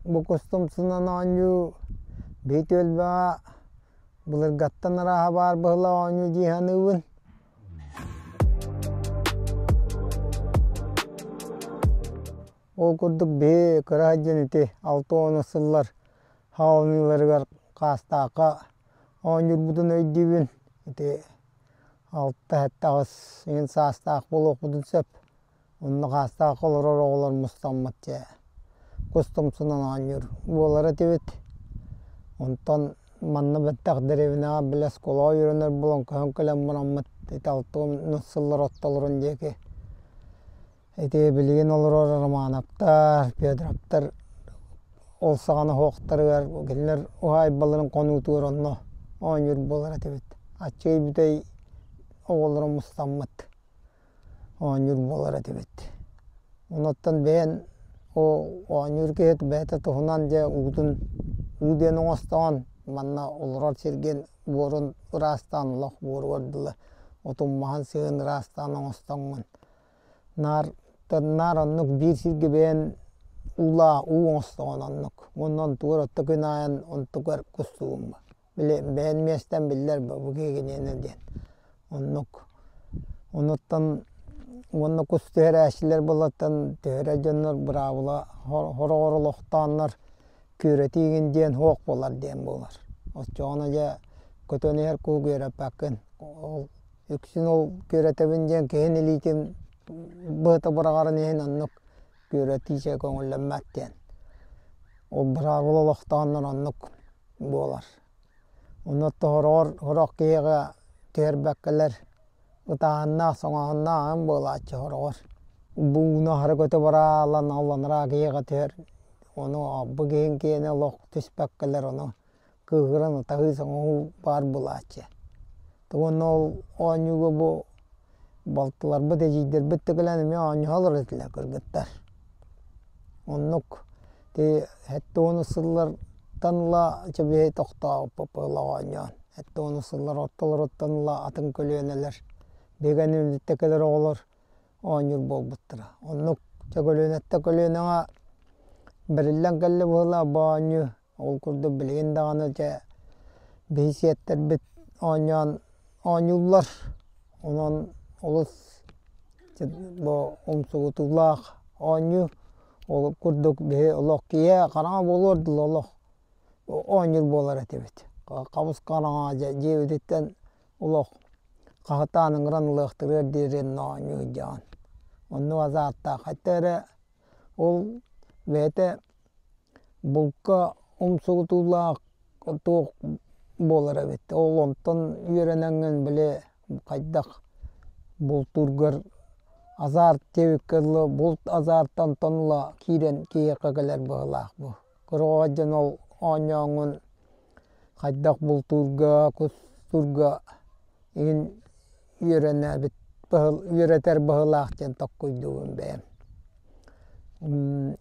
Бу кустумсунан оонньуу биһи түөлбэҕэ былыргаттан арааһа баар быһыылаах оонньуу дии саныыбын. Ол курдук биһи кыра сылдьан ити 60 сыллар хаалыныыларыгар Хаастаахха оонньуурбутун өйдүүбүн. Ити 6-7 аҕыс иһин саастаах буолуохпутун сөп. Онно хаастаах олорор оҕолор мустаммыт дьэ кус тумсунан оонньуур буолар этибит. Онтон манна бэттэх дэриэбинэҕэ били оскуолаҕа үөрэнэр буолан көһөн кэлэн бараммыт ити 60 сыллар ортолорун диэки ити билигин олорор Романовтар, Федоровтар ол саҕана оһохторугар кинилэр уһаайбаларын хонуутугар онно оонньуур буолар этибит. Аччыгый бүтэй оҕолоро мустаммыт оонньуур буолар этибит. Онуттан бэйэн ол оонньуур киһи бэйэтэ туһунан дьэ уутун уу диэн оҥостоҕун манна олорор сиргин буорун ыраастаан олох буоругар дылы отун маһын сыһын ыраастаан оҥостоҥҥун наар наар оннук биир сиргэ бэйэн уулаах уу оҥостоҕун оннук уонна онтугар отто күн аайын онтугар кустугун Били бэйэн миэстэм биллэр бу киһигиниэнэ диэн. Оннук. Онуттан уонна кус түһэрээччилэр буоллартан түһэрэр дьоннор быраабыла хороҕор олохтооннор күөрэтиигин диэн суох буолар диэн буолар. Оччоҕуна дьэ көтөн иһэр куһу күөрэппэккин. Ол үксүн ол күөрэтэбин диэн киһин илиитин быһыта быраҕарын иһин оннук күөрэтиичэ көҥүллэммэт диэн. Ол быраабыла олохтооннор оннук буолар. Онно тоһороҕор сорох киһиэхэ түһэрбэккэлэр ытааһыннаах, соҥооһуннаах аҕын буолааччы сороҕор. Бу ууну аһара көтө бараалан алланараа киһиэхэ түһэр. Ону бу киһин киэнэ олох түспэккэлэр ону кыыһыран ытаһыы-соҥоһуу баар буолааччы. Уонна ол оонньууга бу балтыларбыт, эдьиийдэрбит да кэлэн эмиэ оонньоһоллор этилэр кыргыттар. Оннук ити 70 сыллартан ыла чэбиһэй тохтообуппут оонньоон. 70 сыллар ортолоруттан ыла атын көлүөнэлэр биһиги иннибититтэн кэлэр оҕолор оонньуур буолбуттара. Оннук чэ көлүөнэттэн көлүөнэҕэ бэриллэн кэллэ быһыылаах бу оонньуу. Ол курдук билигин даҕаны дьэ биһи сиэттэрбит оонньоон оонньууллар. Онон олус бу умсугутуулаах оонньуу. Ол курдук биһи олох киһи хараҥа буолуор дылы олох оонньуур буолар этибит. Хабыс хараҥа дьэ дьиэбититтэн олох хаһытаан ыҥыран ылыахтарыгар диэри оонньуу сылдьаҕын. Оннук азааттаах. Хата эрэ ол бэйэтэ булка умсугутуулаах туох буолар эбит. Ол онтон үөрэнэҥҥин били хайдах бултуургар азарт диэбиккэ дылы булт азартан ыла киирэн киһиэхэ кэлэр быһыылаах бу. Кыра дьон ол оонньооҥҥун хайдах бултуурга, кустуурга игин үөрэнэбит үөрэтэр быһыылаах диэн толкуйдуубун бэйэм.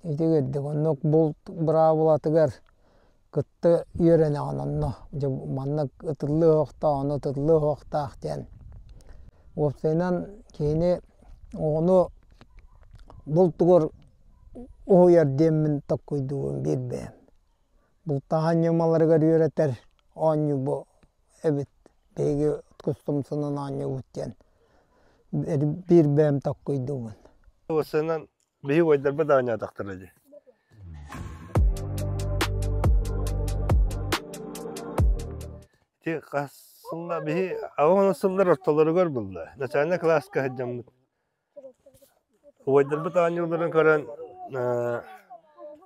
Ити курдук оннук булт быраабылатыгар кытта үөрэнэҕин онно дьэ маннык ытыллыа суохтаах, ону ытыллыа суохтаах диэн. Уопсайынан киһини оҕону бултугар уһуйар диэммин толкуйдуубун биир бэйэм. Бултааһын ньымаларыгар үөрэтэр оонньуу бу эбит биһиги кустумсунан оонньуубут диэн биир бэйэм толкуйдуубун. Уопсайынан биһи убайдарбыт оонньоотохторо дии. Ити хас сылла биһи 80 сыллар ортолоругар булла. Начальнай кылааска сылдьаммыт. Убайдарбыт оонньуулларын көрөн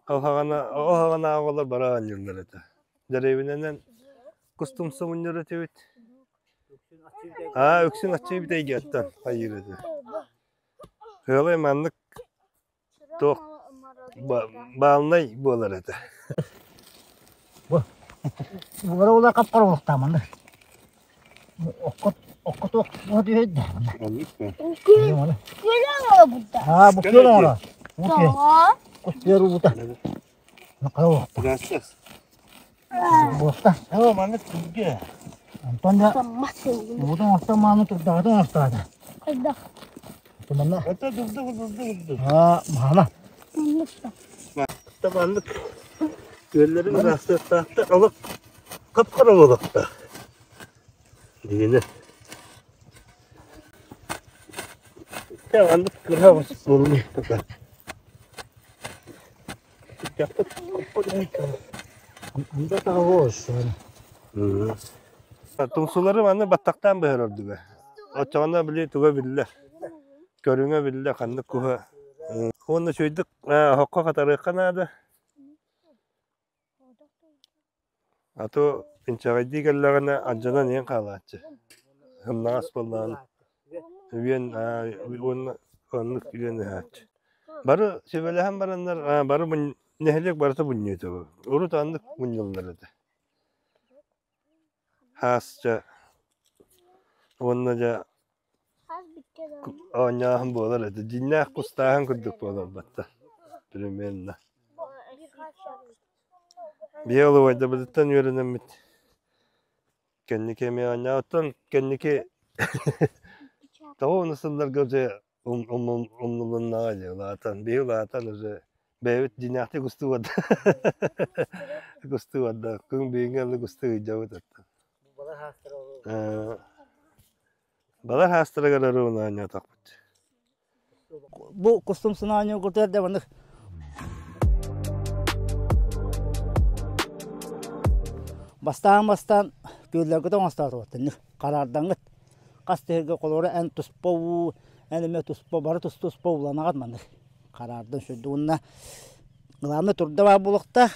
ол саҕана ол саҕанааҕы оҕолор бары оонньууллар этэ. Дэриэбинэнэн кус тумса мунньар этибит. Аа, үксүн аччыгый бүтэйгэттэн хайыыр этэ. Ыалай маннык туох баалынай буолар этэ. Бугара ула хап-хара олохтоомоннор. Окко окко туох туох түһэйдэ. Аа, бу күөл оҥоро. Бу күөл. Кус күөл уута. Хара олохтоох. Буоста. Оо, маннык күлгэ. Онтон да уутун оҥостон мааны турдаҕытын оҥостоото. Хайдах? Манна. Это дурду, дурду, дурду. Аа, маана. Маннык Маннык. Күөллэрин ыраастыахтаахтар, олох хап-хара буолуохтаах. Дьиҥинэ. Чэ, маннык кыра буолуо тута. Тумсулары манна баттахтаан быһар ордуга. Оччоҕуна били туга биллэр, көрүҥэ биллэр, ханнык куһа. Уонна үчүгэйдик оһоххо хатарыахха наада. А то инчэҕэйдии кэллэҕинэ алдьанан иһэн хаалааччы. Сымнаҕас буоллаҕына үөн уонна оннук үөн ыһааччы. Бары сүбэлэһэн бараннар бары нэһилиэк барыта мунньуйта Урут аннык мунньуллар этэ. Хаас дьэ уонна дьэ оонньооһун буолар этэ. Дьиҥнээх кустааһын курдук буолар батта примерно. Биһиги олуойдабытыттан үөрэнэммит кэнники эмиэ оонньоотон кэнники тоҕо уну сылларга уже умнулуннаҕа дии улаатан биһи улаатан уже бэйэбит дьиҥнээхтик устубат устубат да күн бүгүҥҥэ ыллык устуу ыйдьабыт оттон балар хаастарыгар оруобуна оонньоотохпут Бу кустум сынаанньы кутуйар да маннык Бастаан-бастаан күөллэргит оҥостоотубут хараардаҥҥыт хас түһэргэ холобура эн туспа уу, эн эмиэ туспа бары тус-туспа ууланаҕыт маннык хараардан сүрдү уонна главное турда баар буолуохтаах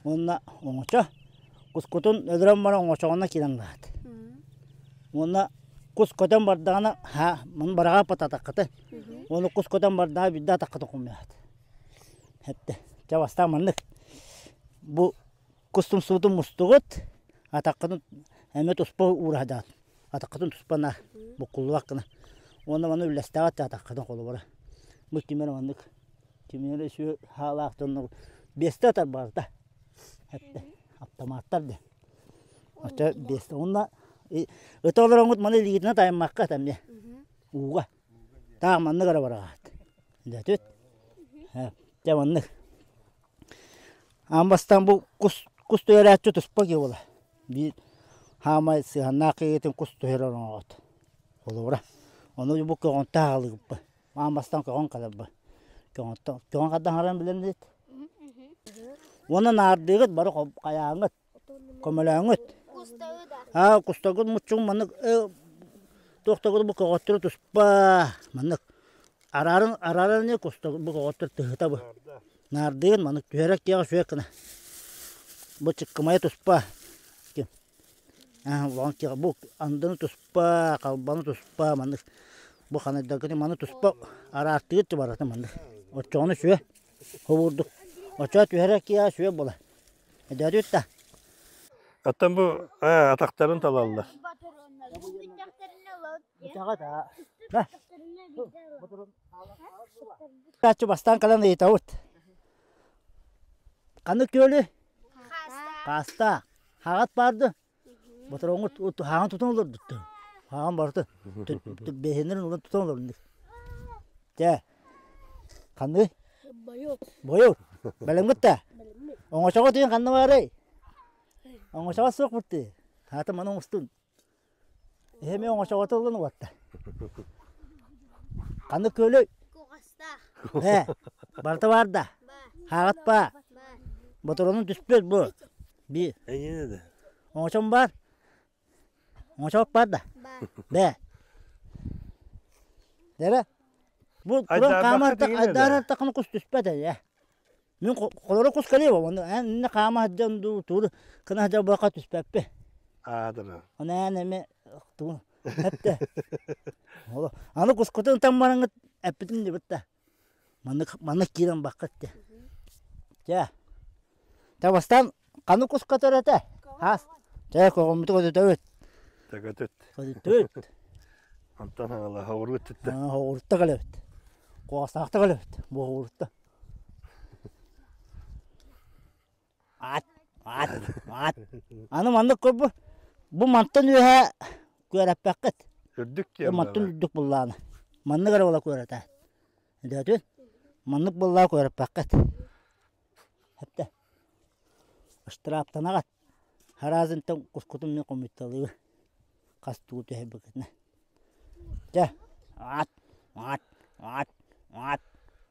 уонна оҥочо кускутун өлөрөн баран оҥочоҕуна киирэн ылаат уонна кус көтөн бардаҕына ха маны бараҕа пататаххыты уонна кус көтөн бардаҕа биирдэ атаххытын хомуйаҕыт эттэ чэ бастаан маннык бу кус тумсуутун мустугут атаххытын эмиэ туспа уураһадаат атаххытын туспа на буккуллубат гына уонна маны үллэстэҕит атаххытын холобура бу ким эрэ маннык ким эрэ үсүө хаалаах дьоннор биэстэ атар барыта эттэ автоматтар диэн оччо биэстэ уонна ыта олороҥҥут маны илиигитинэн тайаммакка эмиэ ууга таах маннык эрэ бараҕаат дэтүт дьэ маннык Аан бастаан бу кус кус түһэрээччи туспа киһи буолар. Биир хаамай сыһыаннаах киһитин кус түһэрэр оҥоҕот. Холобура, ону бу көҕөнтө аҕалыыбыт. Аан бастаан көҕөн кэлэрбит. Көҕөнтө көҕөн хайдах аһарарын билэн илит. Уонна наардыыгыт бары хайааҥҥыт, көмөлөөҥҥүт. Аа кустаргыт муччугун маннык туохтаргыт бу көҕөттөрү туспа маннык арааран арааран кустар бу көҕөттөр тыһыта бу. Наардыын маннык түһэрэр киэҕэ үчүгэй гына. Бу чыккымайа туспа ким улахан киэҕэ бу андыны туспа, халбаны туспа маннык бу ханайдаргытын маны туспа араартыыр барыта маннык. Оччоҕуна үчүгэй хобуурдук. Оччоҕо түһэрэр киэҕэ үчүгэй буолар. Өйдөөтүгүт да? Оттон бу атахтарын талаллар. Чаччы бастаан кэлэн ыйытабыт. Ханнык күөлү? Хаастаах. Хаҕат баарды? Ботороҥҥут хаҕан тутан олордутту. Хаҕан барыты бэһиннэрин улан тутан олордук. Чэ. Ханны? Бойур. Бойур. Бэлэмҥит да? Оҥочоҕо тиийэн ханна баарый? Оҥочоҕо суох бутты. Хаата маны оҥостун. Эһэми оҥочоҕото ылан уотта. Ханнык күөлүй? Куҕастаах. Ээ, барыта баар да? Хааҕат баа. Ботуруонун түспүт бу. Би. Эйиэнэ да. Оҥочом баар? Оҥочоҕут баар да? Бээ. Дэрэ. Бу туран хаамар айдаарар таханы кус түспэт ээ. Мин холоро кус кэлиэ ону эн иннэ хаама сылдьан дуу тугу гына сылдьар буоллахха түспэппин. Аадара. Ону эн эмиэ тугу эттэ. Аны кускутун ытан бараҥҥыт эппитин дибит да. Маннык маннык киирэн баккыт дии. Чэ. Тэ бастаан ханнык кус көтөр этэ? Хаас. Чэ көҕүммүтү көтүтөбүт. Көтүт. Көтүттүбүт. Онтон аҕала хоҕурбут түттэ. Хоҕурутта кэлэбит. Куоҕастаахта кэлэбит. Бу хоҕурутта. Аат, аат, аат. Аны маннык көрбү, бу мантан үөһэ күөрэппэккит. Үрдүк диэн Мантан үрдүк буллааны. Маннык эрэ буола күөрэтэ. Өйдөөтүн? Маннык буллаа күөрэппэккит. Эптэ. Ыстырааптанаҕат. Хараазынтан кускутун мин хомуйталыы хас туу түһэрбиккитинэ. Дьэ, аат, аат, аат, аат,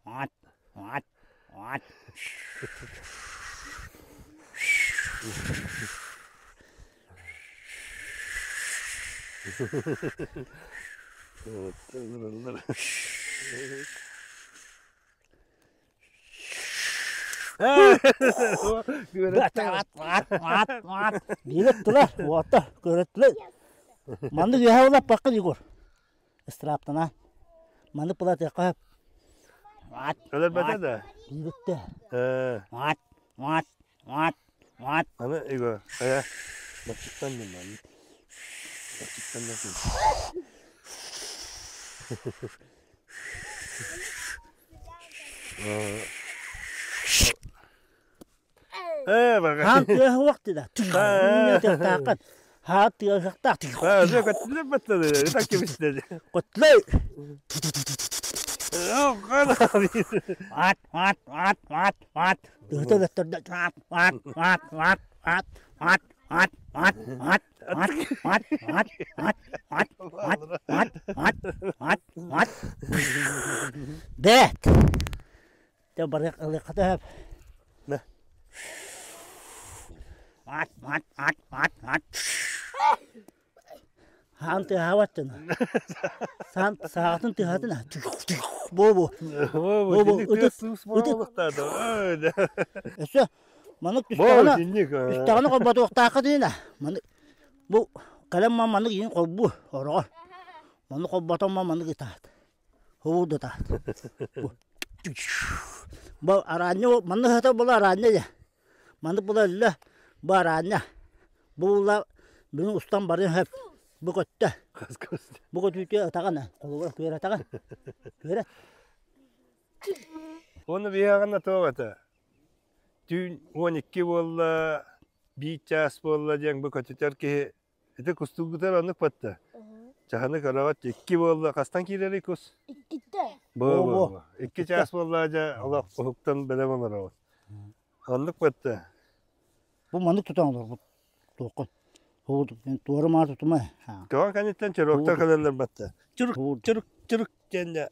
аат, аат, аат. Биир уота көрөттүлэр. Маннык үөһэ улаппакка Егор. Ыстырааптана. Маннык былатыахха сөп. Өлөрбөтө да? Бииртэ. Уат, уат, уат, уат. Аны Егор, э, баччыттан дим маннык. Баччыттан да Ээ, бага. Хаан тыаһа да. Тыаһааххын. Хаан тыаһахтаах. Котлей. Ат, ат, ат, ат, ат. Тыһыта өлөттөрдө. Ат, ат, ат, ат, ат, ат, ат, ат, ат, ат, ат, ат, ат, ат, ат, ат, ат, ат, ат. Бэт. Дьэ барыах ылыахха да сөп. Ат, ат, ат, ат, ат. Хаан тыаһаабаттын. Саан саҕатын тыаһатын. Бу-бу. Бу-бу. Ытыт. Ытыт. Өссө маннык түстэҕинэ түстэҕинэ холботуохтаахха диинэ. Маннык бу кэлэн маннык иин холбуу ороҕор. Маннык холботон маннык ытаат. Һуурдутаат. Бу араанньа маннык сытар буола араанньа дьэ. Маннык буола өллө бу араанньа. Бу буола бүгүн устан барыан сөп. Бу көттө. Бу көтүүтү ытаҕын холобура күөрэтаҕын. Күөрэт. Уонна биһиэхэ туох этэ? Түүн 12 буолла, биир чаас буолла диэн бу көтүтэр киһи Ити кустугутар оннук батта. Чаһыны көрөҕөт икки буолла. Хастан киирэрий кус? Иккитэ. Бу бу. Икки чаас буолла дьэ олох уһуктан бэлэм олоробут. Оннук батта. Бу маннык тутан олорбут туоххун. Туора маар тутума. Тоҕо кэнниттэн чуруктар кэлэллэр батта. Чурук чурук чурук диэн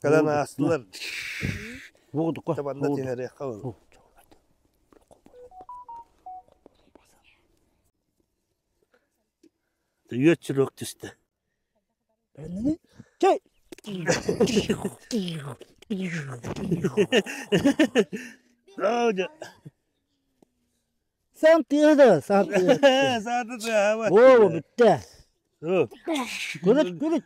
кэлэн аастылар. Табанна түһэриэххэ ол. Үөт сүрүөх түстэ. Сан тыаһа сан тыаһа. Сааты тыаһа. Оо, бүттэ. Күлүт, күлүт.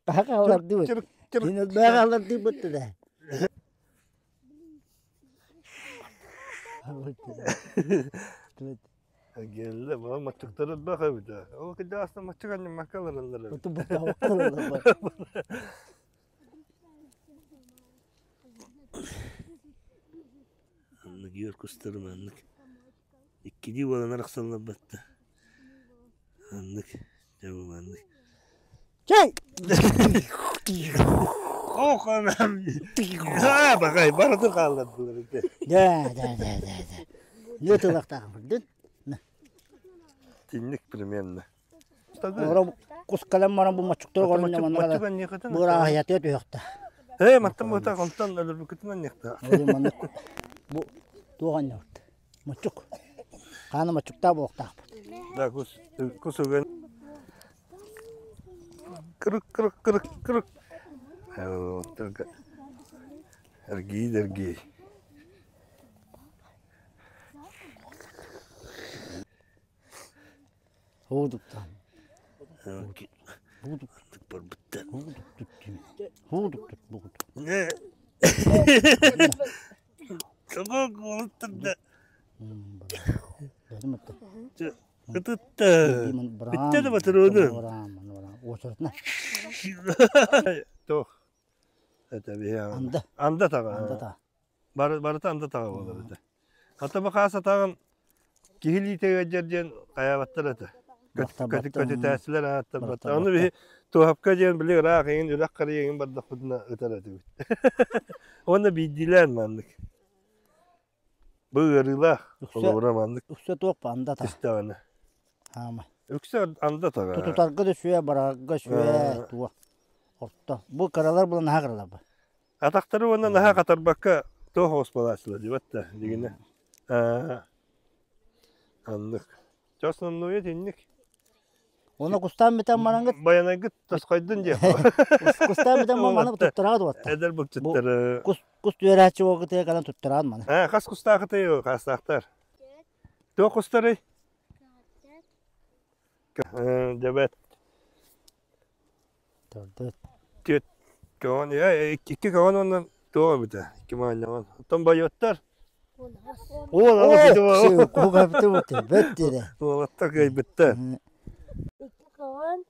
Баҕалардыбыт. Баҕалардыбыт да. Гелле, бу маччыктары элбэх эбит. Ол кырдьаҕастар маччык анньыммакка олороллор эбит. Аннык үөр кустары маннык Иккилии буолан арахсаллар батта. Аннык, дьэ бу маннык. Чэй! Ох, анам! Аа, бакай, барытын хааллардылар ити. Да, да, да, да, да. Не тылахтаах үрдүн. Тинник примерно. Ора кус кэлэн баран бу моччуктар олорун манна бырааһыйатыа түһүөхтэ. Ээ, мантан быта онтон өлөрбүккүтүн анньыахта. Маннык бу туох анньыбыт? Моччук. Хаана моччуктаах буолуохтаахпыт. Да, кус кус үгэн. Кырык кырык кырык кырык. Эргий дэргий. Һуудуктан. Барбыттар. Һуудуктут бугут. Куолуттарда. Ытытта. Бүттэ да батырыыны. Туох. Это Анда. Анда таҕа. Барыта анда таҕа буолар этэ. Хата бу хаас атаҕын киһи илиитэ ыалдьар диэн хайаабаттар этэ. Көтүтээччилэр ааттарбаттар. Ону биһи Туоһапка диэн били ыраах эҥин үрэх харыйа эҥин бардахпытына ытар этибит. Уонна биирдиилээн маннык. Бу ыарыылаах Үксэ, холобура маннык үксэ туох ба анда та. түстэҕинэ. Хаама. Үксэ анда таҕа. Тутарга да сүө, барарга сүө, туох. Орто. Бу кыралар була наһаа кыралар бу. Атахтары уонна наһаа хатарбакка туох оҕуспалааччылар дибэт да дигинэ. Аннык. Чэ основное итинник. Оны кустаан бүтэн бараҥҥыт Байанайгыт тосхойдун диэх. Кустаан бүтэн маны туттараҕыт уотта. Эдэр булчуттары. Кус кус түөрээччи уолгутугар кэлэн туттараҕын маны. Аа, хас кустаахытый хаастаахтар? Туох кустарый? Дьэбэт. Төрдөт. Түөт көҕөн, икки көҕөн уонна туох эбитэ? Икки маанньаҕан. Оттон бойуоттар? Уол Кугапты бөт дире. Уолаттар кыайбыттар. Икки көҕөн,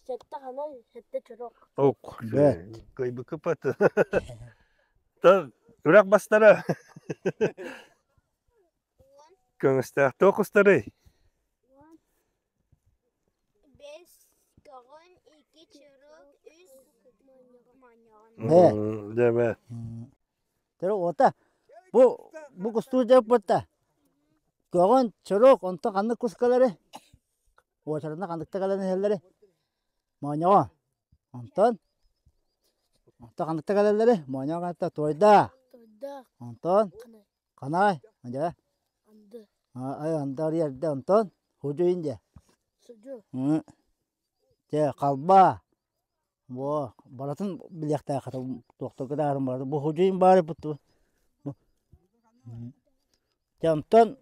сэттэ ханай, сэттэ чорок. Ок, Бөт. кыайбыккыппат. Та үрэх бастара. Көҥүстээх туох кустарый? Бэс көҕөн, икки чорок, үс манньаҕан. Дьэ бэ. Төрө ота бу бу кустуу дьаппытта. Көҕөн, чорок, онтон ханнык кускалары? Уочарына ханныкта кэлэн иһэллэри? Моонньоҕо. Онтон онтон ханныкта кэлэллэри? Моонньоҕо хатта туойда. Туойда. Онтон Канай, дьэ. Анды. Ай анды арыйарда онтон худьуйун дьэ. Судьу. Дьэ халба. Во, барытын билиэхтээх туохтарга даарын барытын. Бу худьуйун баары буту. Дьэ онтон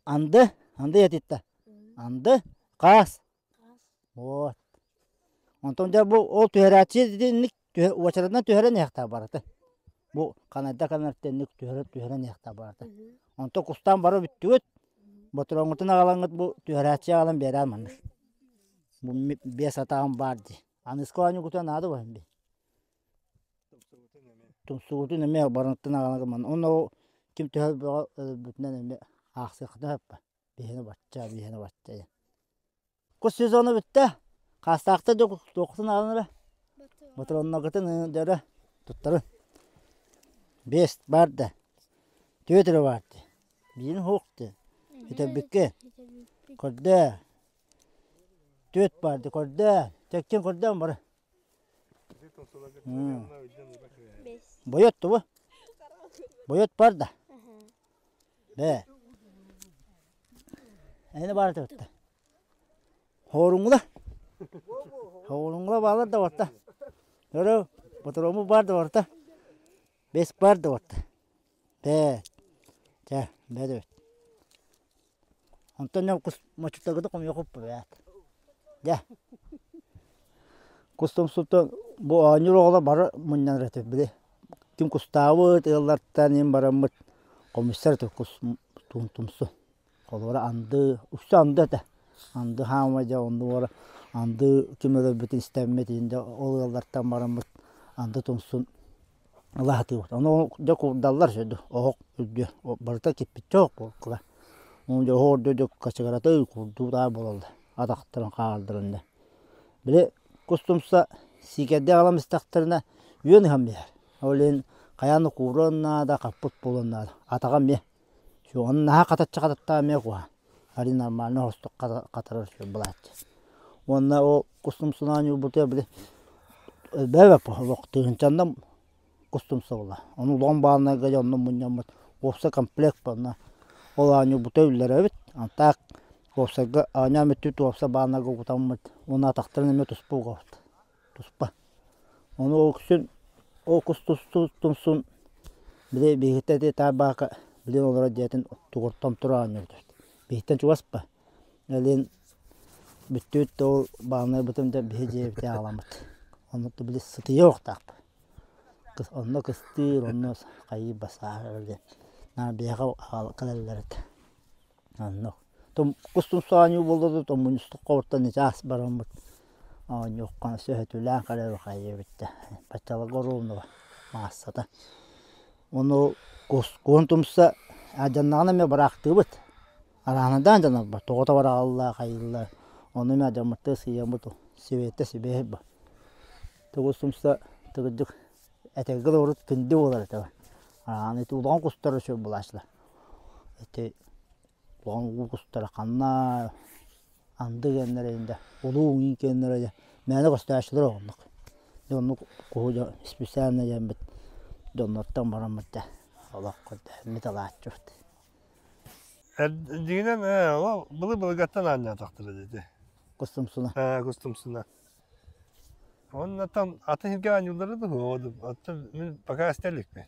анды, анды ятитта. Анды, хаас. Вот. Онтон дьэ бу ол түһэрээччи итинник уочаратынан түһэрэн иһэхтээх барыта. Бу ханайда канартенник түһэрэ түһэрэн иһэхтээх барыта. Онтон кустаан бары бүттүгүт. Ботуроҥҥутун аҕалаҥҥыт бу түһэрээччи аҕалан биэрээр маннык. Бу биэс атаҕым баар дии. Аныска оонньуугутун наада буолан би. Тумсугутун эмиэ барыттан аҕалан манна. Онно ким төһө бөҕө өлбүтүнэн эмиэ аахсыаххытын сөп. Биһини бачча, биһини бачча диэн. Кус сезона бүттэ. Хаастаахтар дьэ туоххутун аҕалан эрэ. Ботуруоннаргытын дьөрө туттарын. Биэс баар да. Түөрт эрэ баар дии. Биирин суох дии. Бүтэрбиккэ. Көрдөө. Түөрт баар дии көрдөө. Чэкчин көрдөөн бары. Бойот тубу? Бойот бар да? Бээ. Эни баар этэ Хоруҥҥула. Хоруҥҥула баалар да барта. Көрө, ботурому бар да барта. Бес бар да барта. Бээ. Чэ, бээ да Онтон дьон кус мочуттаргыта хомуйуохуппа бээт. Дьэ. Кус тумсуттан бу оонньуур оҕолор бары мунньанар этэ били ким кустаабыт ыаллартан иһин бараммыт хомуйсар этэ кус тумсу. Холобура анды үксэ анды этэ. Анды хаама дьэ оннугар анды ким өлөрбүтүн истэммит иһин дьэ ол ыаллартан бараммыт анды тумсун ыла сатыыбыт. Ону дьэ куурдаллар сөдү оһох үрдүө барыта киппиччэ оһох буолла. Ону дьэ оһох үрдүө дьэ качыгырата куурдуу буолаллар атахтарын хаалларан дьэ. Били кус тумса сиикэрдии аҕалан истэхтэринэ үөн ыһан биэрэр. Ол иһин хайаан да кууруон наада, хаппыт буолуон наада. Атаҕа эмиэ. Ону наһаа хатаччы хататтаҕа эмиэ куһаҕан. Арыый нормально оһостук хатарар былааччы. Уонна ол кус тумсунаан ньуурбутугар били элбээбэт олох тыһыынчаннан кус тумса буолла. Ону улахан баалынайга дьэ онно мунньаммыт уопсай комплект онно ол оонньуурбута үллэрэбит. А так уопсайга оонньоон бүттүбүт уопсай баалынайга угутаммыт уонна атахтарын эмиэ туспа угабыт. Туспа. Ону ол үксүн ол кус тумсун били биһиттэн ити таабака билин олорор дьиэтин тугуртан тура оонньуур эбит. Биһиттэн чугас ба. Элин бүттүүт да ол баалынайбытын да биһи дьиэбитэ аҕаламмыт. Онно били сытыйа уохтаахпыт. Онно кыстыыр, онно хайыы басаар диэн. Наар биһиэхэ кэлэллэр этэ. Оннук. Кус тумсу оонньуу буолла да томмунньустук чаас бараммыт оонньуохха сөһөтүлээн кэлэр хайыыбыт да баччаларга оруобуна маассата. Ону куһун тумса алдьаннаҕына эмиэ быраахтыыбыт. Арааһынадаан дьаналбар тоҕото бараҕаллаа хайыыллар. Ону эмиэ алдьаммыттыы сыыйаммыт сибиэтэ сибиэһэй бу. Тугу сумса тыгырдык этэргэ да урут күндү буолар этэ. Аан ити улахан кустар үчүгэй булааччылар. Ити улахан уу кустара ханна анды кэннэрэ инде улуу уҥун кэннэрэ дьэ мээнэ көстөөччүлэр оннук. Дьэ оннук куһу дьэ специально диэммит дьоннортон бараммыт дьэ олох көрдөһөммүт алааччыбыт. Дьиҥинэн былы-былыргаттан аанньаатахтара дии. Кустумсуна. Кустумсуна. Уонна там атын сиргэ оонньууллара да оттон мин пока истэ иликпин.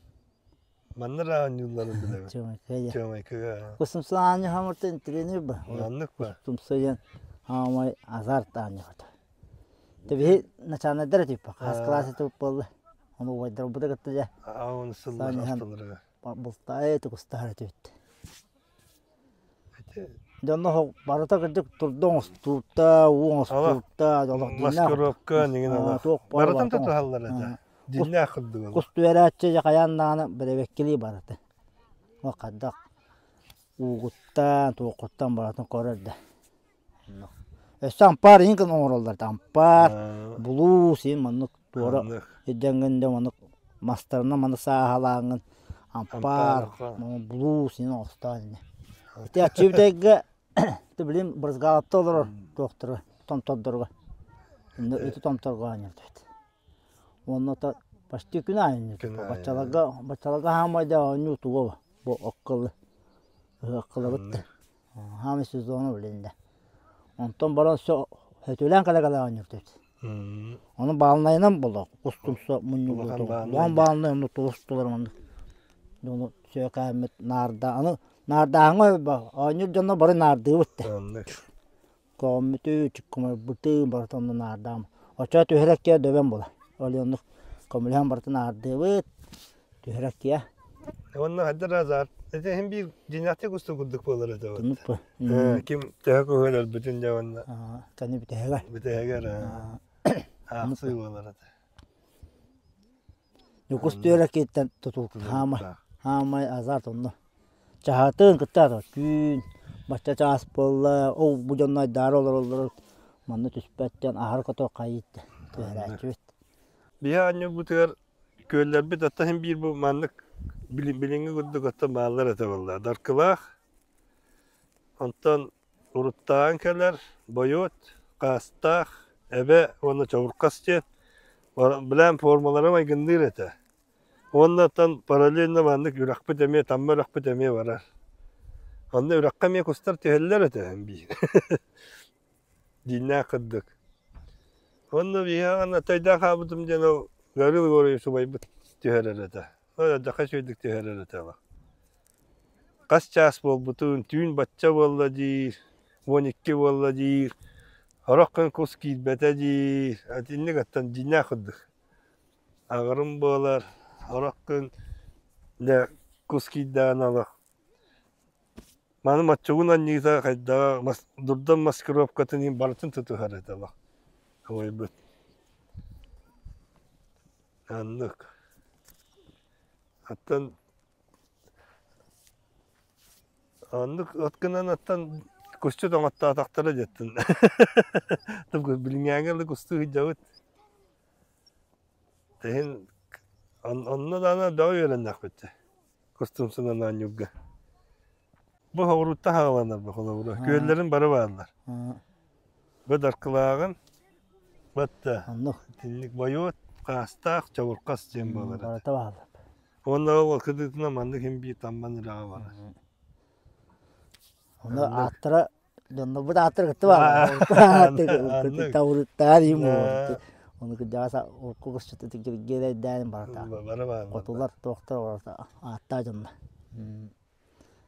Манна да оонньуулларын билэбин. Чуумайкыга. Чуумайкыга. Кустумсуна оонньуһамыртын интириэнир ба. Оннук ба. Кустумса диэн хаамай азарт оонньуһата. Тэбиһи начальнайдар этиппэ. Хас класс этip буолла. Ону убайдарбыта кытта дьэ. Аун сыллар ортолоругар. Бултаай тукустаһар этибит. Дьонно барыта кырдьык турда оҥостуурта, уу оҥостуурта, олох дьиҥнээх Маскировка нигин олох. туох баар Барытын барыта тутуһаллар этэ. Дьиҥнээх курдук олох. Кус түһэрээччи дьэ хайаан даҕаны бэрэбэккилии барыта. Ол хайдах уугуттан, туоххуттан барытын көрөр да. Өссө ампаар иһин гына оҥороллор да ампаар, булуус иһин маннык туора ирдэҥҥин да маннык мастарынан маны сааһылааҥҥын ампаар, булуус иһин оҥостоон ини. Ити аччыыбытайга ити билим Брызгалапта олорор туохтара томтордорго ити томторго оонньоотубут. Уонна то почти күн аайы баччаларга баччаларга хаамай да оонньуу туга бу оккылы ыһыаххылабыт да Хаамай сезона билиннэ. Онтон баран все сөтүөлээн кэлэ-кэлэ оонньууртубут. Ону баалынайынан буолла кустумса мунньуллубут. Улахан баалынай онно туос тулар маннык. Дьону сүөкээммит наарда аны наардааһыҥҥа оонньуур дьонно бары наардыыбыт да. Көҕөммүтү, чуккумайбыты барыта онно наардаам. Оччоҕо түһэрэ дөбөн буолар. Ол оннук көмөлөһөн барытын наардыыбыт. Түһэрэ Уонна хайдах азарт ити иһин биир дьиҥнээхтик устуу курдук буолар этэ вот. Тунуп Ким төһө көһөн өлбүтүн дьэ уонна кani бүтэһигэр. Бүтэһигэр аахсыы буолар этэ. Ньукус түөрэ киттэн тутул хаамай хаамай азарт онно. Чаһатын кытта түүн бачча чаас буолла ол бу дьонно айдаара олороллор манна түспэттэн аһар кото хайыт түһэрээччибит. Биһи оонньуурбутугар Күөллэрбит оттон син биир бу маннык билиҥҥи курдук оттон бааллар этэ буолла. Даркылаах, онтон уруттаан кэлэр Бойуот, Хаастаах, Эбэ уонна Чобурхас диэн билээн формалара майгынныыр этэ. Уонна оттон параллельно маннык үрэхпит эмиэ, Тамма үрэхпит эмиэ барар. Онно үрэххэ эмиэ кустар түһэллэр этэ биир. Дьиҥнээх кырдьык. Уонна биһиэхэ атайдаах хаалбытым диэн ол Гаврил Егорович убайбыт түһэрэр этэ. Ол эрдэххэ үчүгэйдик түһэрэр этэ олох. Хас чаас буолбутун, түүн бачча буолла диир, 12 буолла диир, сорох күн кус киирбэтэ диир, итинник оттон дьиҥнээх курдук. Аҕырым буолар, сорох күн дьэ кус киирдэҕинэ олох Маны маччугун анньыыта хайдаҕа дурдан маскировкатын иһин барытын тутуһар этэ олох убайбыт. Оннук. Оттон оннук от гынан оттон кусчут оҥоттоотохторо диэттин. Билиҥҥээҥҥэ дылы кустуу сылдьабыт. Иһин онно даҕаны бөҕө үөрэннэхпит дии. Кустумсунан оонньуурга. Бу соҕурууттан хааланар бу холобура. Күөллэрин бары бааллар. Бу Даркылааҕын, батта итинник Бойуот, Хаастаах, Чабырхас диэн буолар этэ. Барыта бааллар. Уонна ол кытыытынан маннык иһин биир тамман үрэҕэ барар. Ону ааттара Дьоннорбут ааттара кытта баар. Таврыттаар им Ону кырдьаҕас урукку кусчут гирэйдээн барата. Хотулар туохтар барата ааттаа дьонно.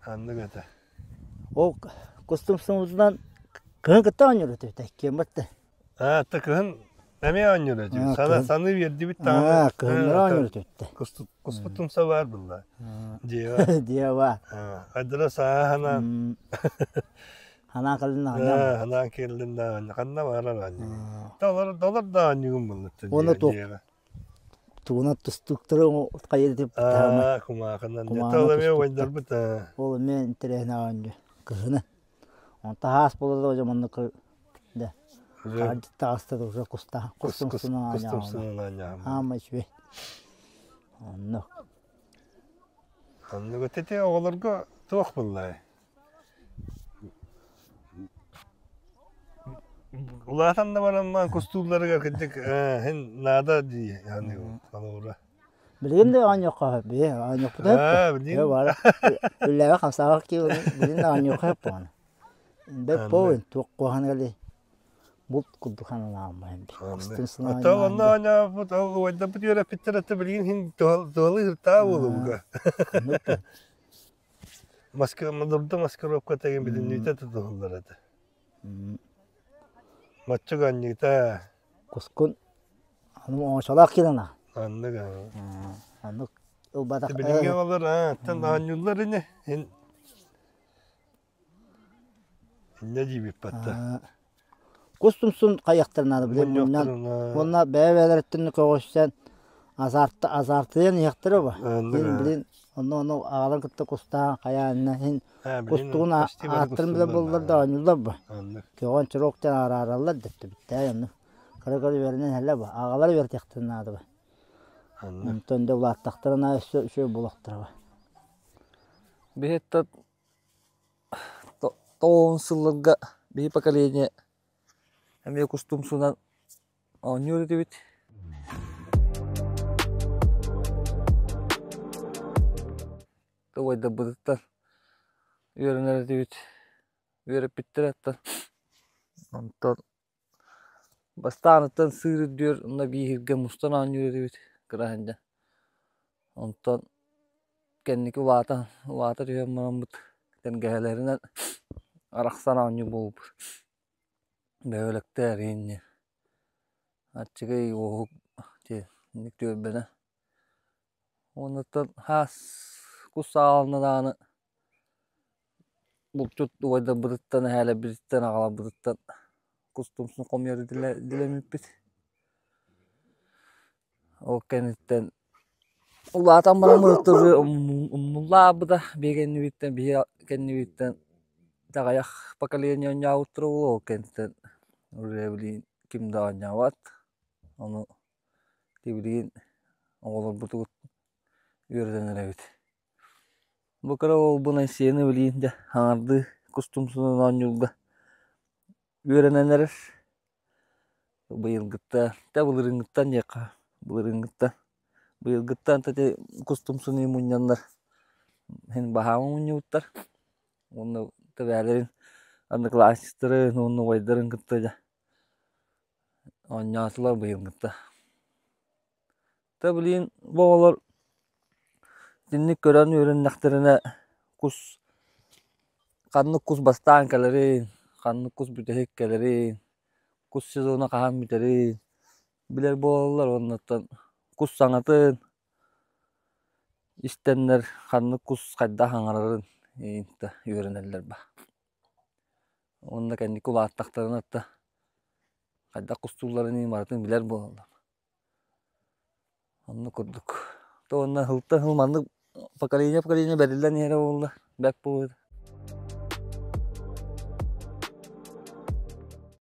Аннык этэ. Ол кустумсумутунан кыһын кытта оонньуур этибит киэммэт Аа, та кыһын эмиэ оонньуур этибит. Сана саныы биэрдибит даҕаны. Кыһыннары оонньуур этибит. Куспут тумса баар булла. Дьиэҕэ. Дьиэҕэ. Айдара сааһынан. Ханаан кэллин аҕынньам. Ханаан кэллин да ханна баарар оонньуугун. Долар долар да оонньуугун буллуттан Уонна дьиэҕэ. Тугунан тустууктары хайыр Аа, кумаахынан. Ол эмиэ убайдарбыт. Ол эмиэ интэриэһинэй оонньуу. Кыһыны. Онто хаас буолар да маннык да. Хаардьыт таҕыста да уже куста Кус кус кус тумсунан кус аанньаҕына. тумсунан аанньаҕын. Аама үчүгэй. Оннук. Оннук ити оҕолорго туох буоллай? Улаатан да баран маан кустуулларыгар кырдьык һин наада дии саныыбын холобура. Билигин да оонньуохха сөп бии оонньуохпут Аа, сөп билигин бары үллээбэ хамсаабах киһи билигин да оонньуохха сөп буолан. Бэт буолуон туох куһаҕан кэлий булт курдук сананааммын кустун Оттон онно оонньообут ол убайдарбыт үөрэппиттэр это билигин һин туһалыы сыртаа буолубуга. Маска модурда маскировка деген бүтүннүүтэ тутуһуллар этэ. Маччык анньыыта. Кускун аны оҥочолоох киирэн Аннык Аннык ылбатах. Билиҥҥи оҕолор аттан оонньууллар ини. Инньэ диибит батта. Кус тумсун хайыахтарын наада били мунньан уонна бэйэ-бэйэлэриттэн көҕүссэн азарт азартыйан иһиэхтэрэ ба. Иһин билин онно ону аҕаларын кытта кустаан хайаанна иһин кустугун ааттарын билэн буоллар да оонньууллар ба. Көҕөн чурок диэн араараллар дэттибиттэй онну. Кыра-кыра үөрэнэн иһэллэр ба. Аҕалар үөрэтиэхтэрин наада ба. Онтон да улааттахтарына өссө үчүгэй буолуохтара ба. Биһиттэн Тоҕуһун сылларга биһи поколение эмиэ кустумсунан оонньуур этибит. Убайдарбытыттан үөрэнэр этибит, үөрэппиттэрэ оттон. Онтон бастааныттан сыыр үрдүгэр онно бииһиргэ мустан оонньуур этибит кыра сылдьан. Онтон кэнники улаатан, улаата түһэн бараммыт тэлгэһэлэринэн арахсан оонньуур буолбуппут. Бөһүөлэктэр инньэ аччыгый уоһук ити инник түөлбэнэ. Уонуттан хаас кус саҕаланна даҕаны булчут убайдарбытыттан, эһээлэрбититтэн, аҕаларбытыттан кус тумсун хомуйар идэлэммиппит. Ол кэнниттэн улаатан баран умнуллаабыта биһи кэннибиттэн биһи кэннибиттэн аҕыйах поколение оонньообуттара буолуо ол кэнниттэн уже билигин ким да оонньообот. Ону билигин оҕолорбутугар үөрэтэн эрэбит. Бу кыра уолбун Айсены билигин дьэ хаҥардыы кус тумсунан оонньуурга үөрэнэн эрэр. Быйылгыттан, дьэ былырыыҥҥыттан диэххэ, былырыыҥҥыттан. Быйылгыттан ити кус тумсунуу мунньаннар син баһаама мунньубуттар. Уонна тэбээлэрин одноклассниктарын уонна убайдарын кытта дьэ оонньоотулар быйылгытта. Та билигин бу оҕолор итинник көрөн үөрэннэхтэринэ кус ханнык кус бастаан кэлэрин, ханнык кус бүтэһик кэлэрин, кус сезона хаһан бүтэрин билэр буолаллар уонна оттон кус саҥатын истэннэр ханнык кус хайдах саҥарарын үөрэнэллэр ба. Уонна кэнники улааттахтарына хайдах кустуулларын барытын билэр буолаллар. Оннук курдук. То уонна сылтан сыл маннык поколение поколение бэриллэн иһэрэ буолла, бэрт буолуо этэ.